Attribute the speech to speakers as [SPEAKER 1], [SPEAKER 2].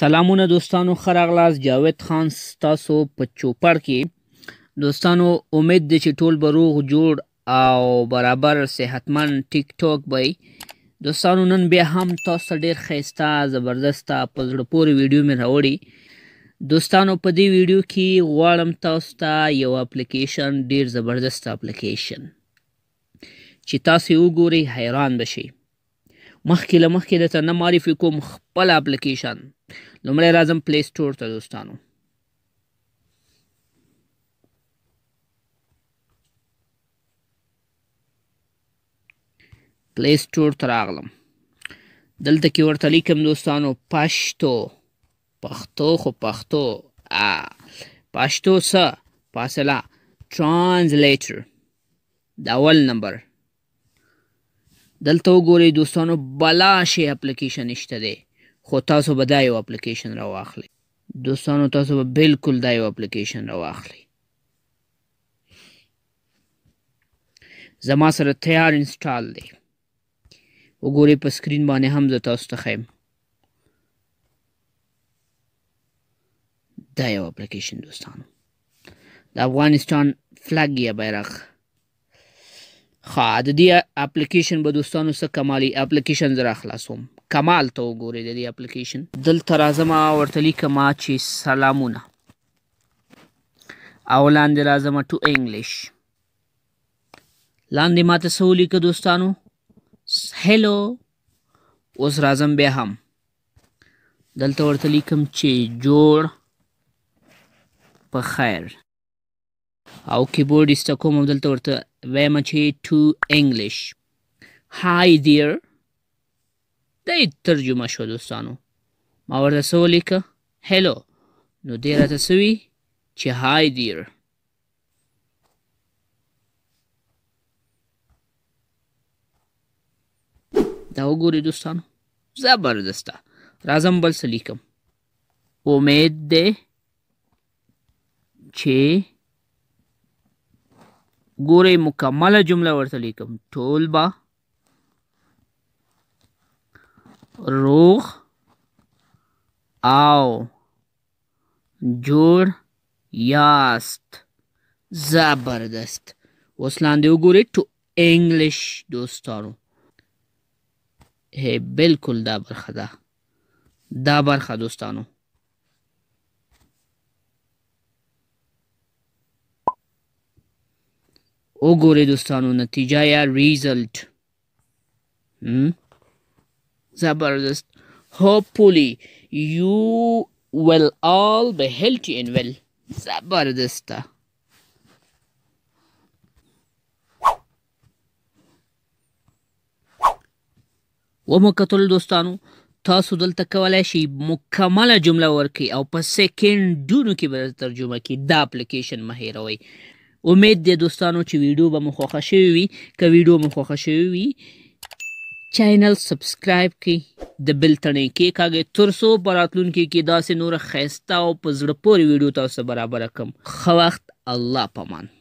[SPEAKER 1] سلامونه دوستانو، ښه راغلاست. جاوید خان ستاسو په چوپړ کې. دوستانو، امید دی چې ټول به روغ جوړ او برابر صحتمند ټیک ټاک به. دوستانو، نن بیا هم تاسو ته ډېر ښایسته، زبردسته، په زړه پورې ویډیو مې راوړي. دوستانو، په دې ویډیو کې غواړم تاسو ته یو اپلیکیشن، ډېر زبردست اپلیکیشن، چې تاسو یې وګورئ حیران به شئ. مخکې له مخکې درته نه معرفي کوم خپل اپلیکیشن، لومړی راځم Play Store ته. دوستانو، Play Store ته راغلم، دلته کې ورته لیکم دوستانو پښتو، پښتو خو پښتو، پښتو څه فاصله translator، د اول نمبر. دلته وګورئ دوستانو، بلا شی اپلیکیشن نشته دی، خو تاسو به دا یو اپلیکیشن راواخلئ. دوستانو، تاسو به بالکل دا یو اپلیکیشن راواخلئ. زما سره تیار install دی، وګورئ په screen باندې هم زه تاسو ته ښیم. دا یو اپلیکیشن دوستانو، د افغانستان flag یا بیرغ. ښه، د دې اپلیکیشن به دوستانو څه کمالي اپلیکیشن زه راخلاصوم. کمال ته وګورئ د دې اپلیکیشن. دلته راځم، ورته لیکم چې سلامونه، او لاندې راځم to English. لاندې ماته څه ولیکه دوستانو؟ Hello. اوس راځم بیا هم دلته ورته لیکم چې جوړ په خیر، او کیبورډ ایسته کوم او دلته ورته وایم چې to English hi there. دا یې ترجمه شوه دوستانو. ما ورته څه ولیکه؟ Hello، نو دی راته څه وي چې hi there. دا وګورئ دوستانو، زبردسته. راځم بل څه لیکم. امید دی چې، ګورئ مکمله جمله ورته لیکم، ټول به روغ او جوړ یاست. زبردست. اوس لاندې وګورئ to English دوستانو. هی بالکل دا برخه ده، دا برخه دوستانو. وګورئ دوستانو، نتیجه یا result زبردست. Hopefully you will all be healthy and well. زبردسته. ومو کتل دوستانو، تاسو دلته کولای شئ مکمله جمله ورکړئ او په سیکنډونو کې به ترجمه کړي. دا اپلیکیشن مه هېروئ. امید دی دوستانو چې ویډیو به مو خوښه شوې وي. که ویډیو مو خوښه شوې وي، channel subscribe کړئ، د bell تڼۍ کېکاږئ، تر څو په راتلونکي کې داسې نوره ښایسته او په زړه پورې ویډیو تاسو برابره کړم. ښه وخت، الله پامان.